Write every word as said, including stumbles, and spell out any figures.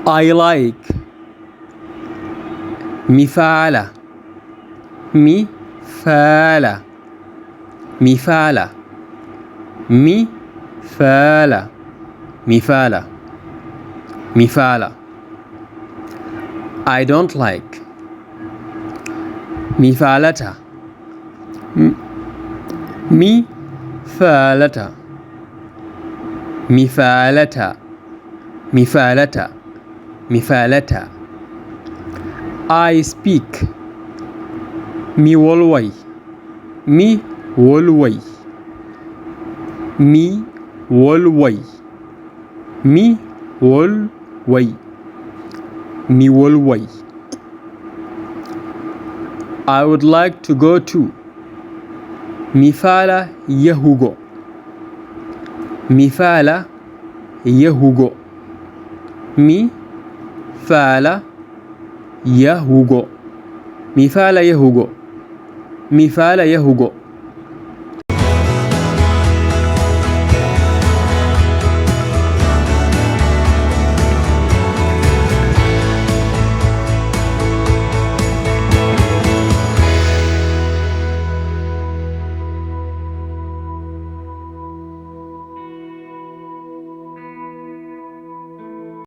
I like. Mi faala. Mi faala. Mi faala. Mi faala. Mi faala. Mi faala. I don't like. Mi faalataa. M-, mi faalataa. Mi faalataa. Mi faalataa. Mi faalataa. I speak. Mi wolway. Mi wolway. Mi wolway. Mi wolway. Mi wolway. I would like to go to. Mi faala yahugo. Mi faala yahugo. Mi faala yahugo. Mi faala yahugo. Mi faala yahugo.